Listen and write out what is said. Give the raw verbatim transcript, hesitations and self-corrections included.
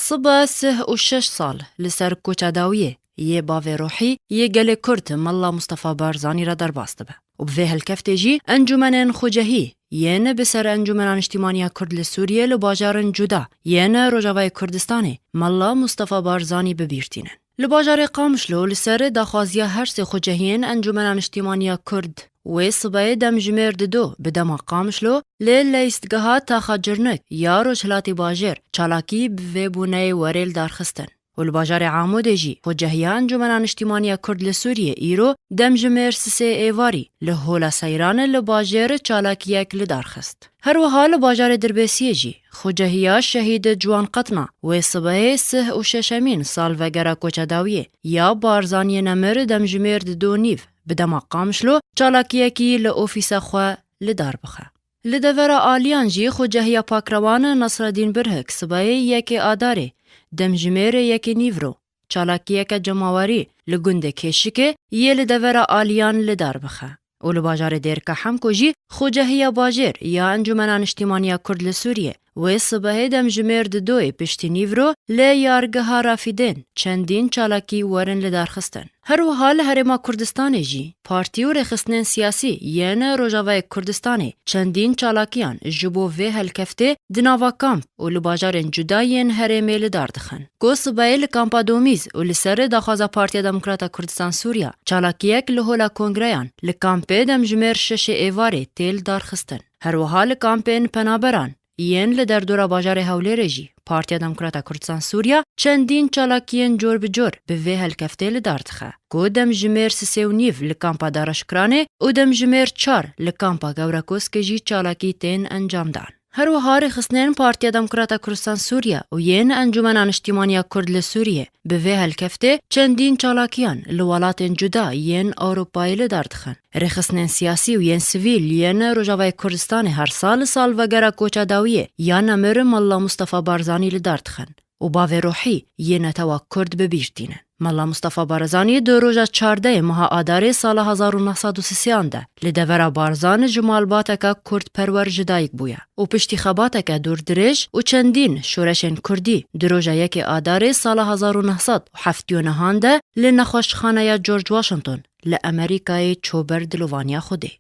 Sibe sih û şeş sal li ser koça dawiyê yê bavê ruhî yê gelê Kurd Mela Mustafa Barzanî re derbas dibe û bi vê helkeftê jî encûmenên xwecehî yên bi ser Encûmena Niştîmaniya Kurd li Sûriyê li bajarin cuda yên Rojavayê Kurdistanê Mela Mustafa Barzanî bi bîr tînin. Li bajarê Qamişlo li ser daxwaziya her sê xwecehiyên Encûmena Niştîmaniya Kurd, wê sibeyê demjimêr dido bi dema Qamişlo li leyîstgeha Taxa Cirnik ya Rojhilatê Bajêr çalakî bi vê bûneyê werê li dar xistin. Û li bajarê Amûdê jî xwecehiya Encûmena Niştîmaniya Kurd li Sûriyê îro demjimêr sisê êvarî li Hola Seyran li bajêr çalakiyek li dar xist. Her wiha li bajarê Dirbêsiyê jî xwecehiya Şehîd Ciwan Qetna wê sibehê sih û şeşemîn salvegera koça dawiyê ya Barzaniyê nemir demjimêr dido nîv bi dema Qamişlo çalakiyekî li ofîsa xwe li dar bixe. Li devera aliyan jî xwecehiya pakrewan Nasreddîn Birhik sibehê yekê Adarê demjimêrê yekê nîvro çalakiyeke cemawerî li gundê Kêşikê yê li devera aliyan li dar bixe. Û li bajarê Dêrika Hemko jî xwecehiya bajêr ya Encûmena Niştîmaniya Kurd li Sûriyê wê sibehê demjimêr didoyê piştî nîvro li yargeha Rafîdên çendîn çalakî werin li dar xistin. Her wiha li Herêma Kurdistanê jî partî û rêxistinên siyasî yên Rojavayê Kurdistanê çendîn çalakiyan ji bo vê helkeftê di nava kamp û li bajarên cuda yên herêmê li dar dixin. Ku sibeyê li kampa Domîz û li ser daxwaza Partiya Demokrata Kurdistan Sûriya çalakiyek li Hola Kongreyan li kampê demjimêr şeşê êvarê tê li dar xistin. Her wiha li kampên penaberan yên li derdora bajarê Hewlêrê jî Partiya Demokrata Kurdistan Sûriya çendîn çalakiyên cor bi cor bi vê helkeftê li dar dixe, ku demjimêr sisê û nîv li kampa Daraşkiranê û demjimêr çar li kampa Gewrekoskê jî çalakî tên encamdan. Her wiha rêxistinên Partiya Demokrata Kurdistan Sûriya û yên Encûmena Niştîmaniya Kurd li Sûriyê bi vê helkeftê çendîn çalakiyan li welatên cuda yên Ewropayê li dar dixin. Rêxistinên siyasî û yên sivîl yên Rojavayê Kurdistanê her sal li salvegera koça dawiyê ya nemir Mela Mustafa Barzanî li dar dixin û bavê ruhî yê netewa Kurd bi bîr tînin. Mela Mustafa Barzanî di roja çardehê meha Adarê sala hezar û neh sed û sî sê an de li devera Barzan ji malbateke kurdperwer ji dayik bûye û piştî xebateke dûrdirêj û çendîn şoreşên kurdî di roja yekê Adarê sala hezar û neh sed û heftê û neh an de li nexweşxaneya George Washington li Amerîkayê çû ber dilovaniya Xwedê.